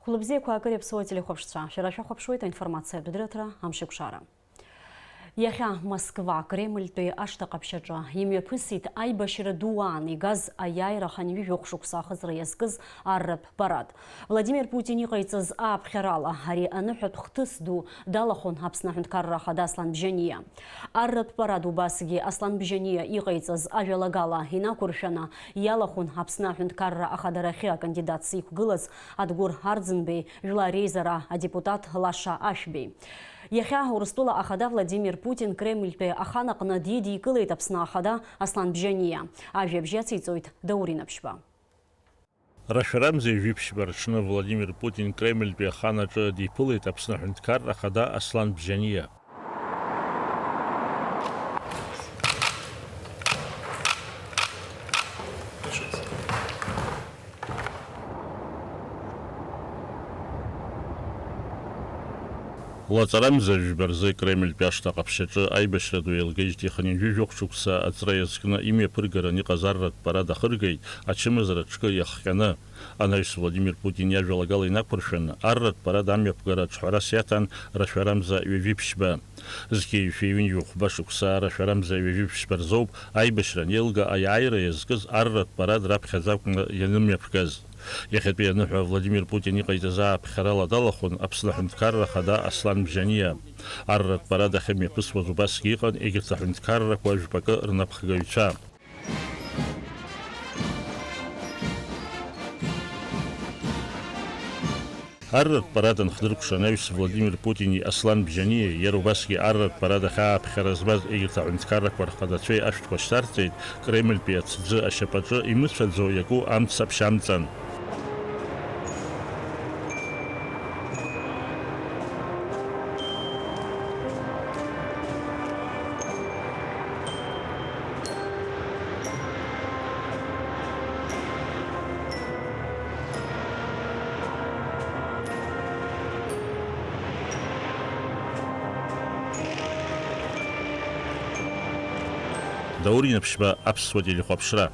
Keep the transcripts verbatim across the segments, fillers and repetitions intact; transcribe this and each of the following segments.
Хәылбзиақәа, акыр иаԥсоу ателехәаԥшцәа, шәара шәахәаԥшуеит аинформациатә дырраҭара Амшеикәшара. Иахьа Москва Кремльтәи ашҭа ҟаԥшьаҿы имҩаԥысит аибашьра ду аан игаз аиааира хынҩажәи жәохә шықәса ахыҵра иазкыз арратә парад. Владимир Путин иҟаиҵаз ааԥхьарала ари аныҳәатә хҭыс ду далахәын Аԥсны Аҳәынҭқарра Ахада Аслан Бжьаниа. Арратә парад убасгьы Аслан Бжьаниа иҟаиҵаз ажәалагала инақәыршәаны иалахәын Аԥсны Аҳәынҭқарра Ахадарахьы акандидатс иқәгылаз Адгәыр Арӡынбеи, Жәлар Реизара адепутат Лаша Ашәбеи. Иахьа Урыстәыла Ахада Владимир Путин Кремльтәи ахан аҟны дидикылеит Аԥсны Ахада Аслан Бжьаниа. Ажәабжь ациҵоит Даур Инаԥшьба. Рашәарамза ҩажәи ԥшьба рҽны Владимир Путин Кремльтәи ахан аҿы диԥылеит Аԥсны Аҳәынҭқарра Ахада Аслан Бжьаниа. Лаҵарамза жәба рзы Кремльтәи ашҭа ҟаԥшьаҿы аибашьра ду еилгеижьҭеи хынҩажәи жәохә шықәса аҵра иазкны имҩаԥыргаран иҟаз арратә парад ахыргеит, ачымазара аҽкы иахҟьаны. Анаҩс Владимир Путин иажәалагала инақәыршәаны, арратә парад амҩаԥгара аҿҳәарас иаҭан рашәарамза ҩажәи ԥшьба. Зқьи жәшәи ҩынҩажәи хәба шықәса рашәарамза ҩажәи ԥшьба рзоуп аибашьра анеилга аиааира иазкыз арратә парад раԥхьаӡа акәны ианымҩаԥгаз. Иахьатәи аныҳәа Владимир Путин иҟаиҵаз ааԥхьарала далахәын Аԥсны Аҳәынҭқарра Ахада Аслан Бжьаниа. Арратә парад ахьымҩаԥысуаз убасгьы иҟан егьырҭ аҳәынҭқаррақәа жәпакы рнапхгаҩцәа. Арратә парад анхдыркәша анаҩс Владимир Путини Аслан Бжьаниеи иара убасгьы арратә парад ахь ааԥхьара змаз егьырҭ аҳәынҭқаррақәа рхадацәеи ашәҭқәа шьҭарҵеит, Кремльтәи аҭӡы ашьапаҿы имыцәаӡо иаку амца ԥшьамҵан. Даур Инаԥшьба, Аԥсуа телехәаԥшра.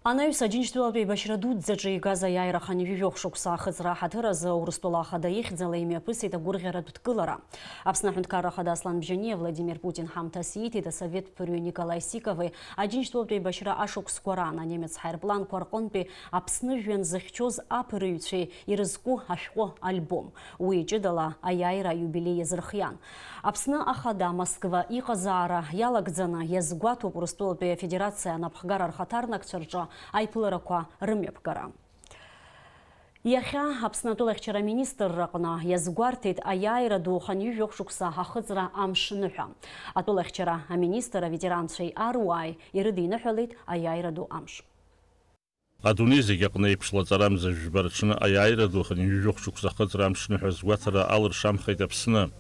Анаҩс Аџьынџьтәылатә еибашьра дуӡӡаҿы игаз аиааира хынҩажәи жәохә шықәса ахыҵра аҳаҭыр азы Урыстәыла Ахада ихьӡала имҩаԥысит агәырӷьаратә дкылара. Аԥсны Аҳәынҭқарра Ахада Аслан Бжьаниа Владимир Путин ҳамҭас ииҭеит асовет ԥырҩы Николаи Сикови Аџьынџьтәылатә еибашьра ашықәсқәа раан анемец ҳаирпланқәа рҟынтәи Аԥсны жәҩан зыхьчоз аԥырҩцәеи ирызку ашәҟәы альбом. Уи ҷыдала аиааира аиубилеи иазырхиан. Аԥсны Ахада Москва иҟазаара иалагӡаны иазгәаҭоуп Урыстәылатәи Афедерациа анапхгара рхаҭарнакцәа рҿы аиԥыларақәа рымҩаԥгара. Иахьа Аԥсны атәылахьчара аминистрраҟны иазгәарҭеит аиааира ду хынҩажәи жәохә шықәса ахыҵра амш ныҳәа. Атәылахьчара аминистр аветеранцәеи аруааи ирыдиныҳәалеит аиааира ду амш. Адунеи зегь аҟны еиԥш лаҵарамза жәба рҽны аиааира ду хынҩажәи жәохә шықәса ахыҵра амш ныҳәа азгәаҭара алыршамхеит Аԥсны.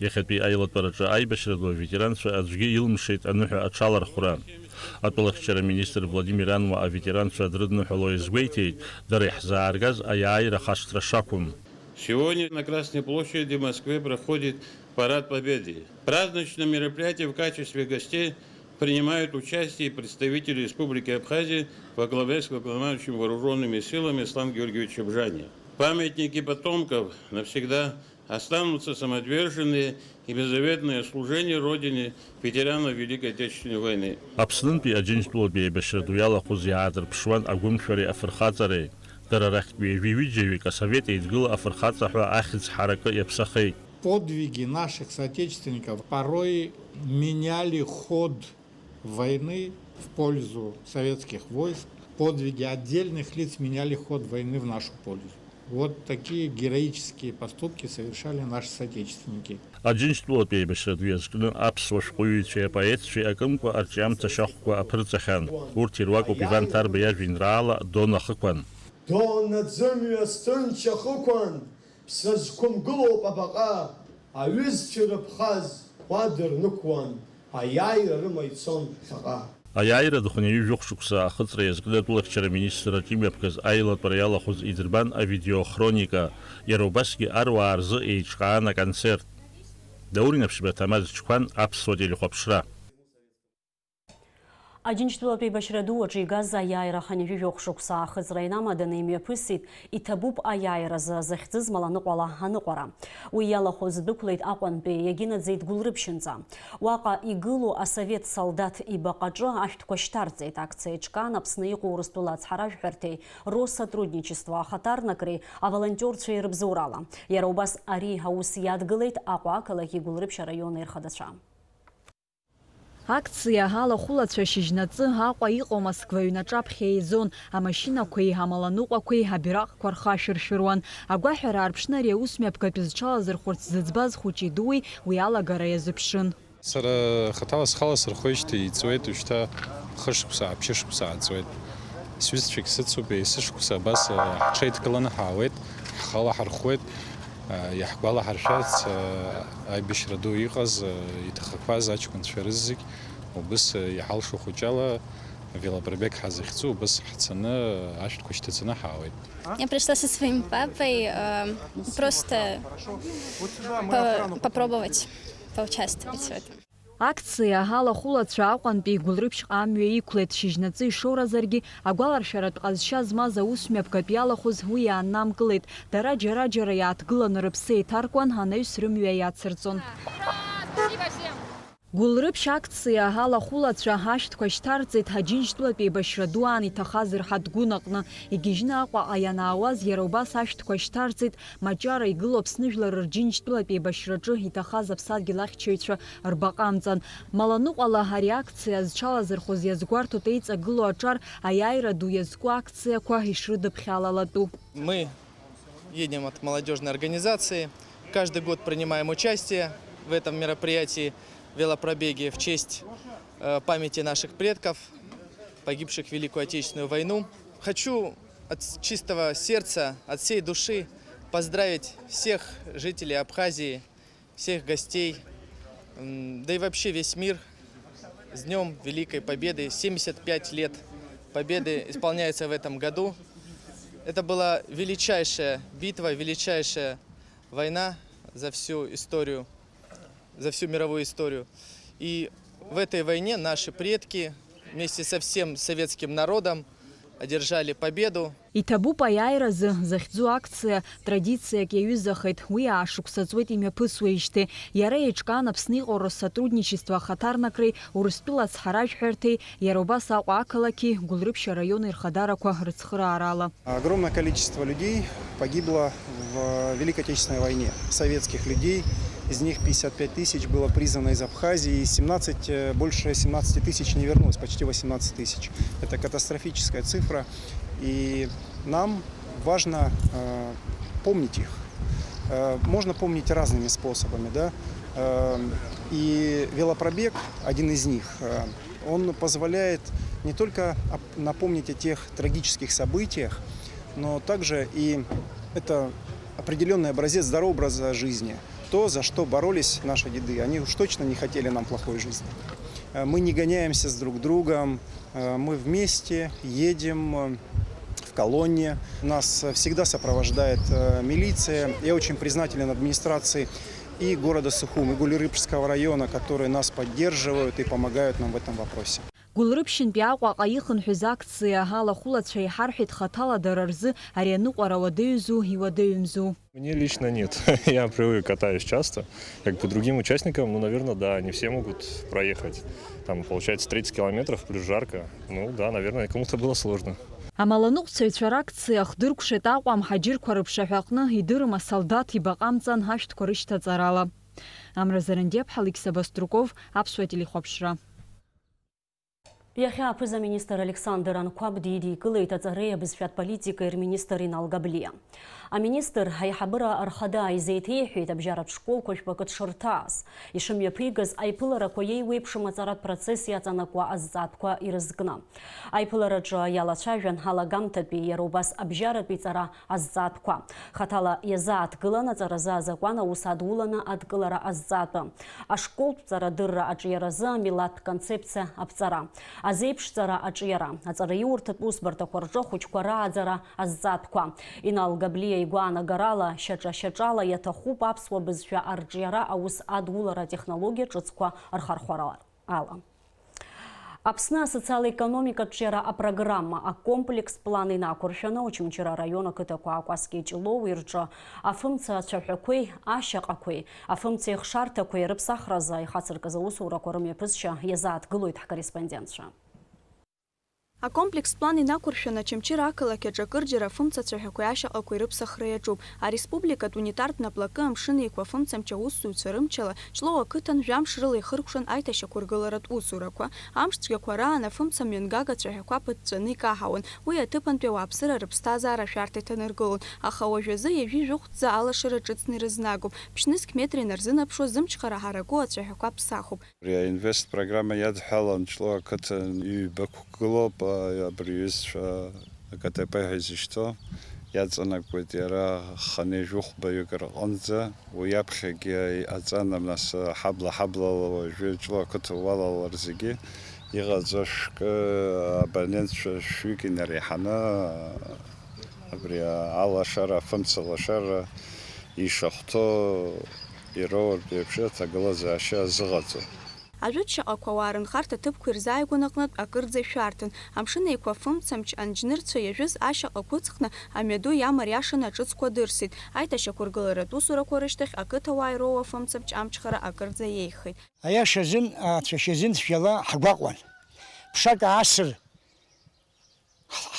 Иахьатәи аилатәараҿы аибашьра ду аветеранцәа аӡәгьы илымшеит аныҳәа аҽалархәра. Атәылахьчара министр Владимир Ануа аветеранцәа дрыдныҳәало иазгәеиҭеит, дара иаҳзааргаз аиааира хашҭра шакәым. Сегодня на Красной площади в Москве проходит Парад Победы. В праздничном мероприятии в качестве гостей принимают участие представители Республики Абхазия во главе с главнокомандующим вооружёнными силами Аслан Георгиевичем Бжаниа. В памятнике потомков навсегда останутся самоотверженные и беззаветное служение Родине ветеранов Великой Отечественной войны. Аԥснынтәи Аџьынџьтәылатәи аибашьра ду иалахәыз иаадырԥшуан агәымшәареи афырхаҵареи. Дара рахьтә ҩажәи ҩыџьаҩык асовет еидгыла афырхаҵа ҳәа ахьӡ ҳаракы иаԥсахеит. Подвиги наших соотечественников порой меняли ход войны в пользу советских войск, подвиги отдельных лиц меняли ход войны в нашу пользу. Вот такие героические поступки совершали наши соотечественники. Аџьынџьтәылатәи аибашьра ду иазкны аԥсуа шәҟәыҩҩцәеи апоетцәеи акымкәа арҿиамҭа шьахәқәа аԥырҵахьан. Урҭ ируакуп Иван Ҭарба иажәеинраала Дон ахықәан. Дон аӡымҩа сҭынч ахықәан, са сқәымгылоуп абаҟа, аҩызцәа рыԥхаз уа дырнықәуан, аиааира рыма ицон ԥхьаҟа. Аиааира ду хынҩажәи жәохә шықәса ахыҵра иазкны атәылахьчара аминистрраҿы имҩаԥгаз аилатәара иалахәыз идырбан авидеохроника, иара убасгьы аруаа рзы еиҿкаан аконцерт. Даур Инаԥшьба, Ҭамаз Чқәан, Аԥсуа телехәаԥшра. Аџьынџьтәылатә еибашьра ду аҿы игаз аиааира хынҩажәи жәохә шықәса аахыҵра инамаданы имҩаԥысит, иҭабуп аиааиразы захьӡыз Маланыҟәала аныҟәара. Уи иалахәыз дәықәлеит Аҟәантәи, иагьынаӡеит Гәылрыԥшьынӡа. Уаҟа игылоу асовет солдаҭ ибаҟаҿы ашәҭқәа шьҭарҵеит. Акциа еиҿкаан Аԥсны иҟоу Урыстәыла ацҳаражәҳәарҭеи Россотрудничество ахаҭарнакреи аволонтиорцәеи рыбзоурала. Иара убас ари аус иадгылеит Аҟәа ақалақьи Гәылрыԥшь араиони рхадацәа. Акциа алахәылацәа шьыжьнаҵы Аҟәа иҟоу Москва аҩнаҿаԥхьа еизон, амашьынақәеи амаланыҟәақәеи абираҟқәа рхашәыршәыруан. Агәаҳәара аарԥшны ари аус мҩаԥгатәы зҽалазырхәырц зыӡбаз хәыҷи-дуи уи алагара иазыԥшын. Сара хаҭала схала сырхоижьҭеи иҵуеит, уажәшьҭа хышықәса, ааԥшьышықәса ааҵуеит. Сҩызцәагь сыцуп, есышықәса абас, а, ҳҽеидкыланы ҳаауеит, ҳхала ҳархуеит, а, иаҳгәалаҳаршәарц, а, аибашьра ду иҟаз, а, иҭахақәаз аҷкәынцәа рызегь убыс, а, иҳалшо хәыҷала велопробег ҳазыхьӡу убыс ҳцаны, ашәҭқәа шьҭацаны ҳаауеит. Я пришла со своим папой, э, просто по-, попробовать поучаствовать в этом. Акциа алахәылацәа Аҟәантәи Гәылрыԥшьҟа амҩа иқәлеит. Шьыжьнаҵы ишоуразаргьы, агәаларшәаратә ҟазшьа змаз аус мҩаԥгатә иалахәыз уи иааннамкылеит. Дара џьара-џьара иааҭгыланы рыԥсы еиҭаркуан, анаҩс рымҩа иацырҵон. Гәылрыԥшь акциа алахәылацәа ашәҭқәа шьҭарҵеит Аџьынџьтәылатә еибашьра ду аан иҭахаз рҳаҭгәын аҟны. Игьежьны Аҟәаҟа ианаауаз, иара убас ашәҭқәа шьҭарҵеит. Маҷара игылоу Аԥсны жәлар рџьынџьтәылатә еибашьраҿы иҭахаз аԥсадгьыл ахьчаҩцәа рбаҟа амҵан. Маланыҟәала ари акциа зҽалазырхәыз иазгәарҭоит еиҵагылоу аҿар аиааира ду иазку акциақәа ишрыдыԥхьалалатәу. Мы едем от молодёжной организации. Каждый год принимаем участие в этом мероприятии, велопробеге в честь, э, памяти наших предков, погибших в Великую Отечественную войну. Хочу от чистого сердца, от всей души поздравить всех жителей Абхазии, всех гостей, м, да и вообще весь мир с Днём Великой Победы. Семьдесят пять лет Победы исполняется в этом году. Это была величайшая битва, величайшая война за всю историю, за всю мировую историю. И в этой войне наши предки вместе со всем советским народом одержали победу. Иҭабуп аиааиразы захьӡу акциа традициак иаҩызахеит, уи аашықәса ҵуеит имҩаԥысуеижьҭеи. Иара еиҿкаан Аԥсны иҟоу Россотрудничество ахаҭарнакреи Урыстәыла ацҳаражәҳәарҭеи, иара убас Аҟәа ақалақьи Гәылрыԥшь араиони рхадарақәа рыцхыраарала. Огромное количество людей погибло в Великой Отечественной войне. Советских людей, из них пятьдесят пять тысяч было призвано из Абхазии, и семнадцать, э, больше семнадцати тысяч не вернулось, почти восемнадцать тысяч. Это катастрофическая цифра, и нам важно, э, помнить их. Э, можно помнить разными способами, да. Э, и велопробег один из них. Э, он позволяет не только оп-, напомнить о тех трагических событиях, но также и это определённый образец здорового образа жизни. То, за что боролись наши деды, они уж точно не хотели нам плохой жизни. Э, мы не гоняемся с друг другом, э, мы вместе едем, э, в колонне. Нас всегда сопровождает, э, милиция. Я очень признателен администрации и города Сухум, и Гулирыбжского района, которые нас поддерживают и помогают нам в этом вопросе. Гәылрыԥшьынтәи Аҟәаҟа ихынҳәыз акциа алахәылацәа иҳарҳәеит хаҭала дара рзы ари аныҟәара уадаҩызу иуадаҩымзу. Мне лично нет. Я привык, катаюсь часто. Как по другим участникам, ну, наверное, да, не все могут проехать. Там, получается, тридцать километров, плюс жарко. Ну, да, наверное, кому-то было сложно. Амаланыҟәцаҩцәа ракциа ахдыркәшеит Аҟәа амҳаџьырқәа рыԥшаҳәаҟны идырым асолдаҭ ибаҟа амҵан ашәҭқәа рышьҭаҵарала. Амра Зарандиаԥҳа, Алықьса Баструков, Аԥсуа телехәаԥшра. Иахьа аԥыза-министр Александр Анқәаб дидикылеит аҵареи абызшәатә политикеи рминистр Инал Габлиа. Аминистр аиҳабыра рхада изеиҭеиҳәеит абжьаратә школқәа жәпакы дшырҭааз. Ишымҩаԥигаз, аиԥыларақәа иеиуеиԥшым аҵаратә процесс иаҵанакуа азҵаатәқәа ирызкны. Аиԥылараҿы иалацәажәан алагамҭатәи, иара убас абжьаратәи ҵара азҵаатәқәа. Хаҭала иазааҭгылан аҵаразы азакәан аус адуланы адкылара азҵаатәы. Ашколтә ҵарадырра аҿиаразы амилаҭтә концепциа аԥҵара. Азеиԥшҵара аҿиара. Аҵараиурҭатә усбарҭақәа рҿы ахәыҷқәа рааӡара азҵаатәқәа. Инал Габлиа игәаанагарала, шьаҿа-шьаҿала иаҭахуп аԥсуа бызшәа арҿиара аус адулара атехнологиа ҿыцқәа рхархәара ала. Аԥсны асоциал-економикатә ҿиара апрограмма акомплекстә план инақәыршәаны Очамчыра араион ақыҭақәа Акәасқьеи Ҷлоуи рҿы афымца ацәаҳәақәеи ашьаҟақәеи, афымца ихшарҭақәеи рыԥсахразы ихацыркыз аусурақәа рымҩаԥысшьа иазааҭгылоит ҳкорреспондентцәа. Акомплекстә план инақәыршәаны Очамчыра ақалақь аҿы акырџьара афымца ацәаҳәақәеи ашьаҟақәеи рыԥсахра иаҿуп. Ареспубликатә унитартә наплакы Амшын Еиқәа афымцамч аусзуҩцәа рымчала Ҷлоу ақыҭан жәамш рыла ихыркәшан аиҭашьақәыргыларатә усурақәа. Амш цәгьақәа раан афымца мҩангага ацәаҳәақәа ԥыҵәҵәаны икаҳауан. Уи аҭыԥантәи ауааԥсыра рыԥсҭазаара ашәарҭа иҭанаргылон, аха уажәазы ҩажәи жәохә ҭӡы алашара ҿыцны ирызнагоуп. Ԥшьнызқь метра инарзынаԥшуа, зымчхара ҳараку ацәаҳәақәа ԥсахуп. Абри аинвест программа иадҳәалан Ҷлоу ақыҭан ҩбақәа гылоуп, а, абри иҩызцәа А К Т П ҳәа изышьҭоу иаҵанакуеит иара хынҩажәи хәбаҩык рҟынӡа. Уи аԥхьагьы иҟаҵан, нас, ҳабла-ҳаблала уажәы Ҷлоу ақыҭа уалалар зегьы иҟаҵо шәкы абонентцәа шәҩык инареиҳаны абри алашара, афымца лашара ишахәҭоу ироуртә еиԥш аҭагылазаашьа азыҟаҵо. Ажәытә шьаҟақәа ауаа рынхарҭа ҭыԥқәа ирзааигәан аҟнытә акырӡа ишәарҭан. Амшын Еиқәа афымцамч анџьнырцәа иажәыз ашьаҟа қәыҵхны, амҩаду иамариашаны аҿыцқәа дырсит. Аиҭашьақәыргыларатә усурақәа рышьҭахь ақыҭауаа ироуа афымцамч амчхара акырӡа иеиӷьхеит. Аиаша азын, ацәашьа азын цәгьала ҳгәаҟуан. Ԥшак аасыр,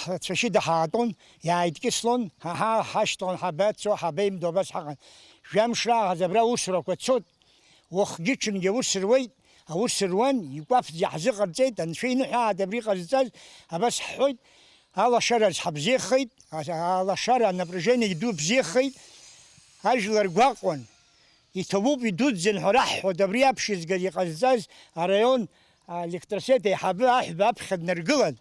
ҳцәашьы даҳаатәон, иааидкьыслон, ҳа, ҳа, ҳашьҭалан, ҳабацо, ҳабеимдо, абас ҳаҟан. Жәамш раахыс абра аусурақәа цот, уахгьы-ҽынгьы аус руеит, аус руан, икәафӡа иаҳзыҟарҵеит, анцәа иныҳәааит абри иҟазҵаз, абас ҳҳәоит, алашараз ҳабзиахеит, а-, алашара, анапряжение иду бзиахеит, ажәлар гәаҟуан, иҭабуп, идуӡӡан ҳәа раҳҳәоит, абри аԥшьызгаз иҟазҵаз араион аэлектросети аиҳабы аҳәба аԥхьа днаргылан,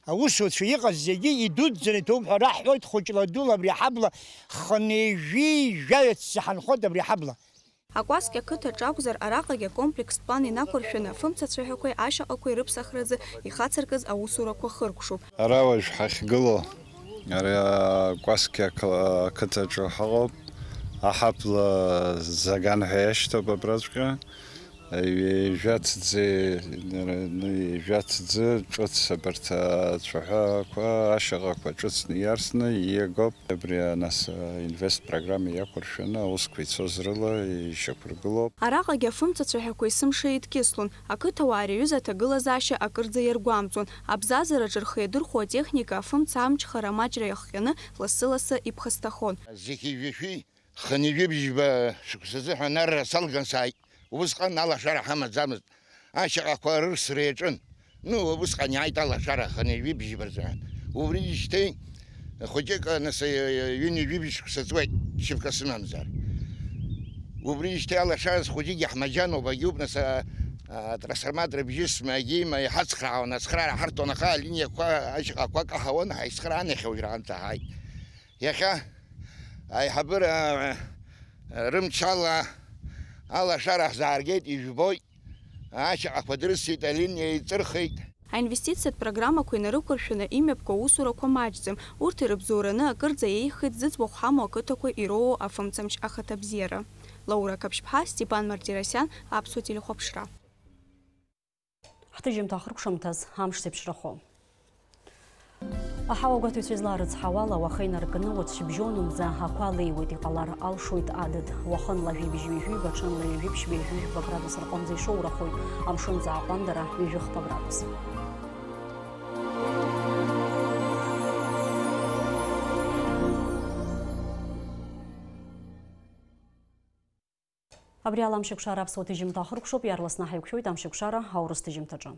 аусуцәа иҟаз зегьы идуӡӡаны иҭоуп ҳәа раҳҳәоит, хәыҷла-дула абри аҳабла хынҩажәи жәаҩа ҭӡы ҳанхоит абри аҳабла. Акәасқьа ақыҭаҿы акәзар, араҟагьы акомплекстә план инақәыршәаны, афымца ацәаҳәақәеи ашьаҟақәеи рыԥсахразы ихацыркыз аусурақәа хыркәшоуп. Ара уажә ҳахьгылоу, ари Акәасқьа ақы-, ақыҭаҿы ҳаҟоуп. Аҳабла Заган ҳәа иашьҭоуп абраҵәҟьа. Ҩажәа ҭӡы, ҩажәа ҭӡы ҿыц абарҭ ацәаҳәақәа, ашьаҟақәа ҿыцны иарсны иагоуп. Абри, нас, инвест программа иақәыршәаны аусқәа ицоз рыла ишьақәыргылоуп. Араҟагьы афымца ацәаҳәақәа есымша еидкьыслон, ақыҭауаа ари аҩыза аҭагылазаашьа акырӡа иаргәамҵуан, абзазараҿы рхы иадырхәо атехника афымца амчхара маҷра иахҟьаны, лассы-лассы иԥхасҭахон. Зқьи жәшәи хынҩажәи бжьба шықәсазы ҳәа анарра салган сааит. Убысҟан алашара ҳамаӡамызт. Ашьаҟақәа рырсра иаҿын. Ну, убысҟан иааит алашара хынҩажәи бжьба рзыҳәан. Убрижьҭеи хәыҷык, нас, ҩынҩажәи бжь шықәса ҵуеит, шьыԥха сымамзар. Убрижьҭеи алашара хәыҷык иаҳмаџьаноуп, агьуп, нас, а, а, трансформатор бжьысма, агьима, иҳацхраауан, ацхраара ҳарҭон, аха алиниақәа, ашьаҟақәа каҳауан, ҳаицхраа анахь уажәраанӡа ҳааит. Иахьа аиҳабыра, а, рымчала алашара ҳзааргеит, ижәбоит. Ашьаҟақәа дрысит, алиниа еиҵырхит. Аинвестициатә программақәа инарықәыршәаны имҩаԥгоу аусурақәа маҷӡам. Урҭ ирыбзоураны акырӡа еиӷьхеит зыӡбахә ҳамоу ақыҭақәа ироуоу афымцамч ахаҭабзиара. Лаура Қаԥшьԥҳа, Степан Мартиросиан, Аԥсуа телехәаԥшра. Ҳҭыжьымҭа ахыркәшамҭаз амш зеиԥшрахо. Аҳауа гәаҭаҩцәа излаарыцҳауала, уаха инаркны уаҵәшьыбжьонынӡа ақәа леиуеит, иҟалар алшоит адыд. Уахынла жәибжь ҩажәиба, ҽынла ҩажәи ԥшьба, ҩажәи жәба градус рҟынӡа ишоурахоит, амшын ҵааҟәандара ҩажәи хԥа градус. Абри ала амшьыкәшара аԥсуа ҭыжьымҭа ахыркәшоуп, иаарласны ҳаиқәшәоит амшьыкәшара аурыс ҭыжьымҭаҿы.